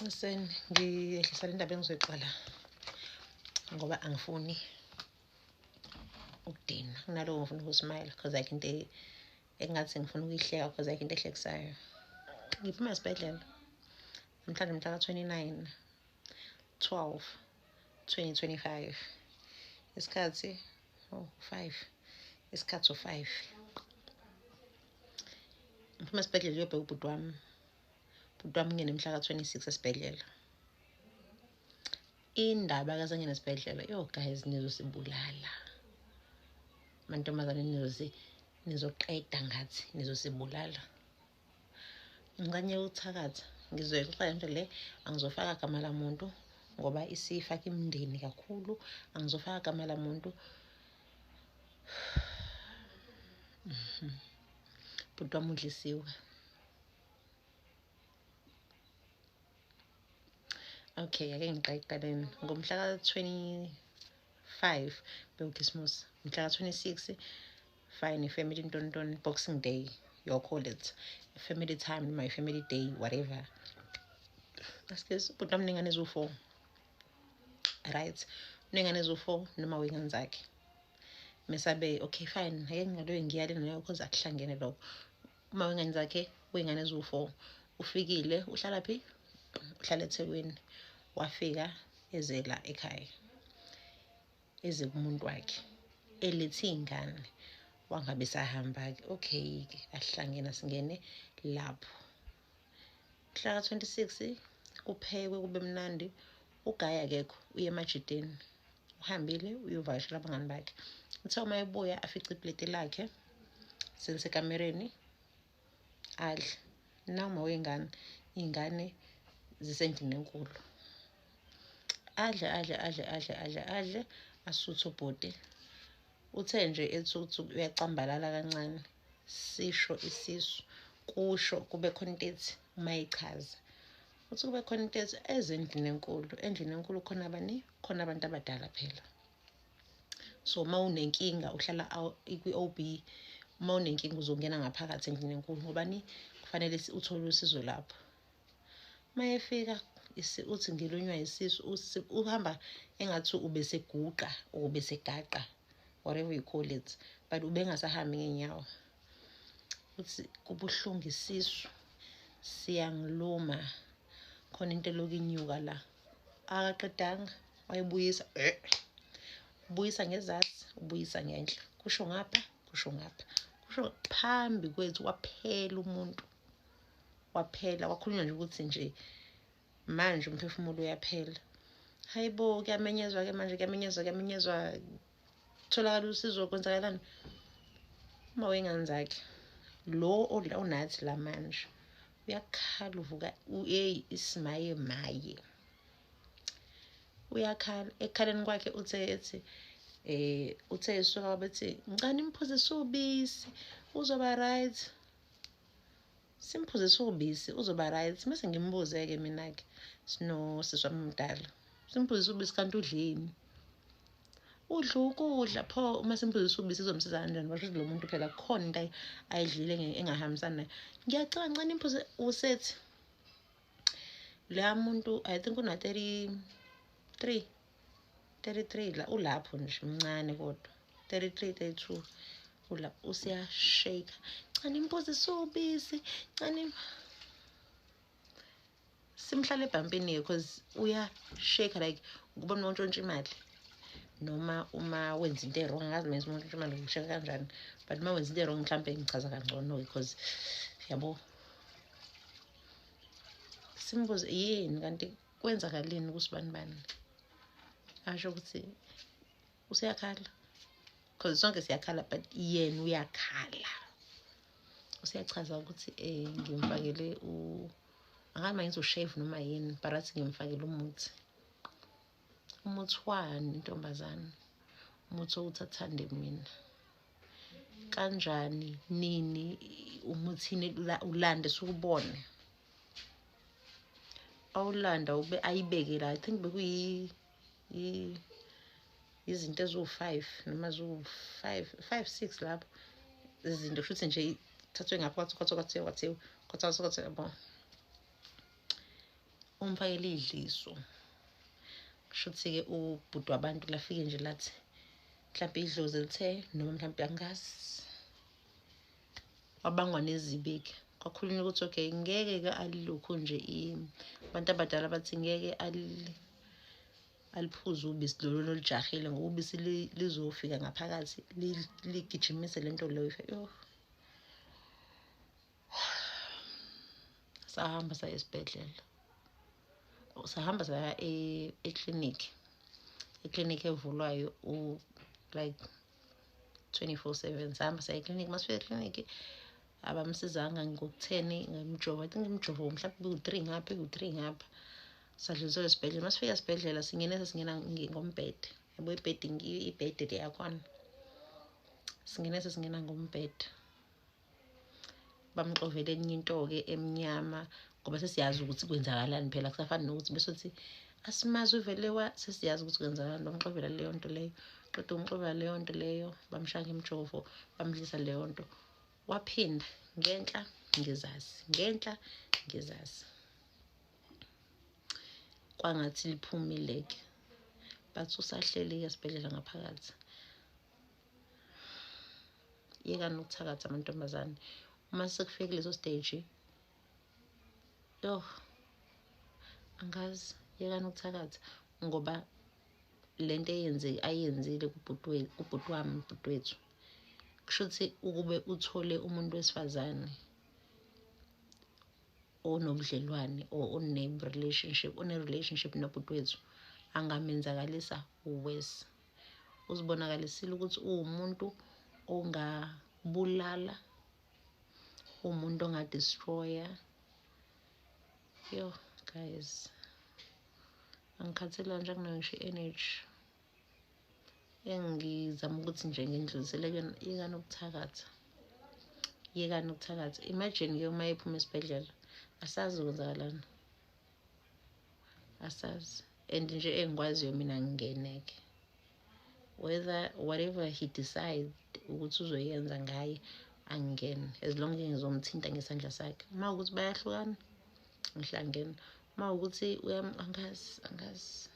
Ekuseni ngiyehlisa le ndaba engizoyiqala ngoba angifuni ukudinwa. Kunaloko ngifuna ukusmayila because ayikho into engathi ngifuna ukuyihleka because ayikho into ehlekisayo. Ngiphuma esibhedlela namhlanje mhla ka-29 12 2025, isikhathi 5, isikhathi u-5. Ngiphuma esibhedlela uyobheka ubhuti wami. Ubhuti wami ungene mhla ka-26 esibhedlela. Indaba akazangena esibhedlela, yo guys, nizosibulala mantombazane, nizoqeda ngathi, nizosibulala. Ngicanye ukuthakatha, ngizoyixoxa lento le, angizofaka gama lamuntu ngoba isifaka imindeni kakhulu, angizofaka gama lamuntu. Bhuti wami udlisiwe. Okay, ake ngiqale ekuqaleni. Ngomhla ka-25 bewukhisimusi, mhla ka-26 fine, family ntontoni, Boxing Day, you call it family time noma i-family day, whatever. Excuse, ubhuti wami unengane eziwu-4, right? Unengane eziwu-4 noma wey'ngane zakhe. Mesabe okay fine, ake ngingaloyo ngiyale nayo cause akuhlangene lokho. Uma wey'ngane zakhe wey'ngane eziwu-4, ufikile, uhlala phi? Uhlala eThekwini. Wafika ezela ekhaya, eze kumuntu wakhe, elethe iy'ngane, wangabe sahamba-ke. Okay-ke, ahlangene singene lapho. Mhla ka-26 kuphekwe kube mnandi, ugaya akekho, uye emajiteni, uhambile uyovakashela abangani bakhe. Uthe uma ebuya afice ipleti lakhe selisekamereni, adle. Noma wey'ngane, iy'ngane zisendlini enkulu. Adle adle adle adle adle adle, asuthe ubhuti. Uthe nje ethi ukuthi uyacambalala kancane, sisho isisu, kusho kube khona into ethi uma echaza, uthi kube khona into ethi ezendlini enkulu. Endlini enkulu khona bani? Khona abantu abadala phela. So uma unenkinga uhlala kwi-OB, uma unenkinga uzongena ngaphakathi endlini enkulu ngoba ni kufanele uthole usizo lapho. Uma efika uthi ngilunywa isisu, uhamba engathi ubeseguqa or ubesegaqa, whatever you call it, but ubengasahambi ngey'nyawo. Uthi kubuhlungu isisu, siyangiluma, khona into elokhu inyuka la. Akaqedanga, wayebuyisa, ubuyisa ngezansi, ubuyisa ngenhla, kusho ngapha, kusho ngapha, kusho phambi kwethu. Waphela umuntu, waphela. Kwakhulunywa nje ukuthi nje manje umphefumulo uyaphela. Hayibo, kuyamenyezwa-ke manje, kuyamenyezwa, kuyamenyezwa, tholakala usizo, kwenzakalani? Uma wey'ngane zakhe lo onathi la manje uyakhala, uvuka eyi isimaye maye, uyakhala. Ekukhaleni kwakhe uthe ethi uthe esuka bethi ngicela nimphuzise ubisi uzoba right, simphuzise ubisi uzoba right. Mase ngimbuze-ke mina-ke sinosisi wami omdala, simphuzise ubisi kanti udleni? Udla ukudla pho, uma simphuzise ubisi izomsiza kanjani? Basho ukuthi lo muntu phela kukhona into ayidlile engahambisani naye. Ngiyacela ngicela nimphuze. Usethi loya muntu I think una 33 33 la, ulapho nje mncane kodwa 33 32 ulapho, usiyashake, cha nimphuzise ubisi, cha simhlale ebhampini because uyashake like ukubona uma untshontsha imali noma uma wenza into e-wrong. Angazi mina uma untshontsha imali usheka kanjani, but uma wenza into e-wrong mhlampe ngichaza kangcono because yabo. Simbuze yini kanti kwenzakaleni kusibani bani, asho ukuthi useyakhala because sonke siyakhala, but yena uyakhala. Useyachaza ukuthi ngimfakele angazi uma ngithi ushevu noma yini, but athi ngimfakele umuthi. Umuthi wani ntombazane? Umuthi wokuthi athande mina. Kanjani, nini, umuthini ulande sukubone? Awulanda ube ayibeke la, I think bekuyi izinto eziwu-5 noma ziwu-5 5 6 lapho, izinto futhi nje thathwe ngapha, kwathiwa kwathiwa kwathiwa kwathiwa kwathiwa kwathiwa yabo. Umfakele idliso. Kushuthi-ke ubhuti wabantu lafike nje lathi mhlawumpe idlozi lithe noma mhlawumpe angazi. Wabangwa nezibiki. Kwakhulunywa ukuthi okay ngeke-ke alilokhu nje abantu abadala bathi ngeke aliphuze ubisi lolu olujahile ngoba ubisi lizofika ngaphakathi ligijimise lento leyo. Yo. Sahamba saya esibhedlela. Sahamba saya eklinikhi. Iklinikhi evulwayo like 24/7. Sahamba saya eklinikhi. Masifika eklinikhi abamsizanga ngokutheni ngemjovo. I think imjovo mhlawumbe ku-3 ngapha, ku-3 ngapha. Sadluliselwa esibhedlela. Masifika esibhedlela singene sesingena ngombhede. Yabo ibhedi ibhede le yakhona. Singene sesingena ngombhede. Bamxovele enye into-ke emnyama ngoba sesiyazi ukuthi kwenzakalani phela kusafani nokuthi besothi asimazi uvele wa sesiyazi ukuthi kwenzakalani. Bamxovela leyo nto leyo. Qeda ukumxovela leyo nto leyo, bamshaya ngemjovo, bamdlisa leyo nto. Waphinda ngenhla ngezazi, ngenhla ngezazi. Kwangathi liphumile-ke. Bathi usahleli-ke esibhedlela ngaphakathi. Yekani ukuthakatha amantombazane. Uma sekufike kuleso stage, yoh, angazi, yekani ukuthakatha ngoba lento ayenzile kubhuti wami, ubhuti wethu. Kushuthi ukube uthole umuntu wesifazane onobudlelwane or one-relationship, one-relationship nobhuti wethu, angamenzakalisa worse. Uzibonakalisile ukuthi uwumuntu ongabulala, uwumuntu ongadestroya. Yo guys, angikhathele nje akunayo ngisho i-energy engizama ukuthi nje ngindlulisele kuyona. Yekani ukuthakatha, yekani ukuthakatha. Imagine-ke uma ephuma esibhedlela, asazi kwenzakalani, asazi. And nje engikwaziyo mina ngingeneke whether whatever he decide ukuthi uzoyenza ngaye angingene, as long as ngizomthinta ngesandla sakhe. Uma ukuthi bayahlukana ngihlangene, uma ukuthi angazi, angazi.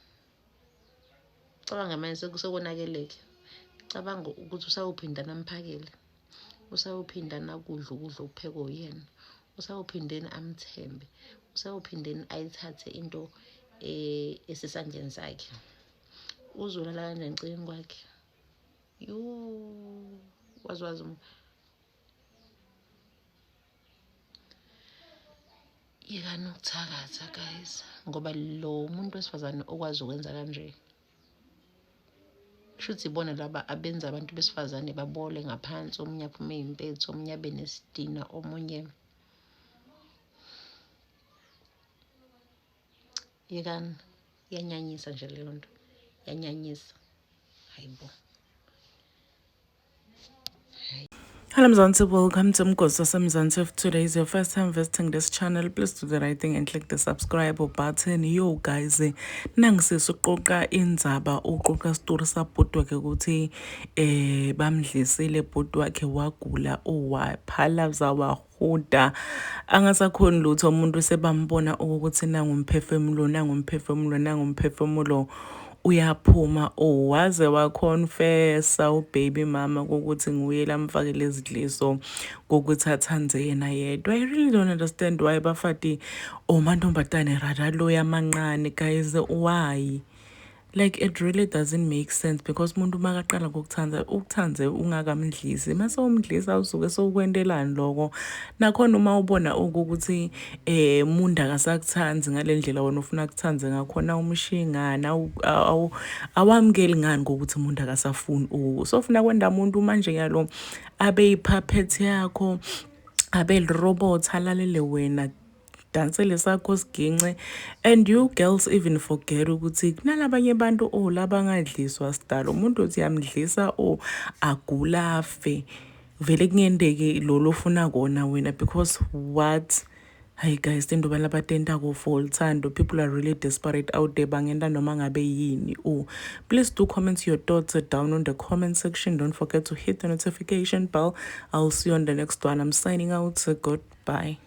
Cabanga manje sekusokonakeleke. Cabanga ukuthi usawuphinda namphakele, usawuphinda nakudla ukudla okuphekwe uyena, usawuphindeni amthembe, usawuphindeni ayithathe into esesandleni sakhe. Uzolala kanjani eceleni kwakhe? Yo, wazi yekani ukuthakatha guys, ngoba lo muntu wesifazane okwazi ukwenza kanje kushuthi ibona laba abenza abantu besifazane babole ngaphansi, omunye aphume impethu, omunye abe nesidina, omunye. Yekani, iyanyanyisa nje leyo nto, yanyanyisa. Hayibo. Hello Mzansi, welcome to Mgosi Wasemzansi. If today is your first time visiting this channel, please do the right thing and click the subscribe button. Yo guys, nangisisi uqoqa indzaba, uqoqa story sabhuti wakhe ukuthi bamdlisile bhuti wakhe wagula, owaphalaza wahuda, angasakhoni lutho umuntu sebambona ukuthi nangumphefumulo nangumphefumulo nangumphefumulo uyaphuma. Waze waconfessa ubaby mama ukuthi nguye lamfakele izidliso kokuthi athandze yena yedwa. I really don't understand why bafati omantombazane rather loya amancane guys, why? Like it really doesn't make sense because umuntu makaqala ngokuthandza ukuthandze ungakamdlisi, mase umdlisa usuke sowukwentelani lokho. Nakhona uma ubona ukuthi umuntu akasakuthandi ngale ndlela wena ufuna kuthandze ngakhona, umshingana awamukeli ngani ngokuthi umuntu akasafuni sofuna kwenda umuntu manje ngalo abe yipuppet yakho, abe lirobot alalele wena, dansele sakho sigince. And you girls even forget ukuthi kunalabanye abantu labangadliswa sidalo, umuntu uthi yamdlisa agula afe vele kungenteke lo lofuna kona wena, because what? Hey guys, into balabatentako for uthando, people are really desperate out there, bangenta noma ngabe yini. Please do comment your thoughts down on the comment section. Don't forget to hit the notification bell. I'll see you on the next one. I'm signing out. Goodbye.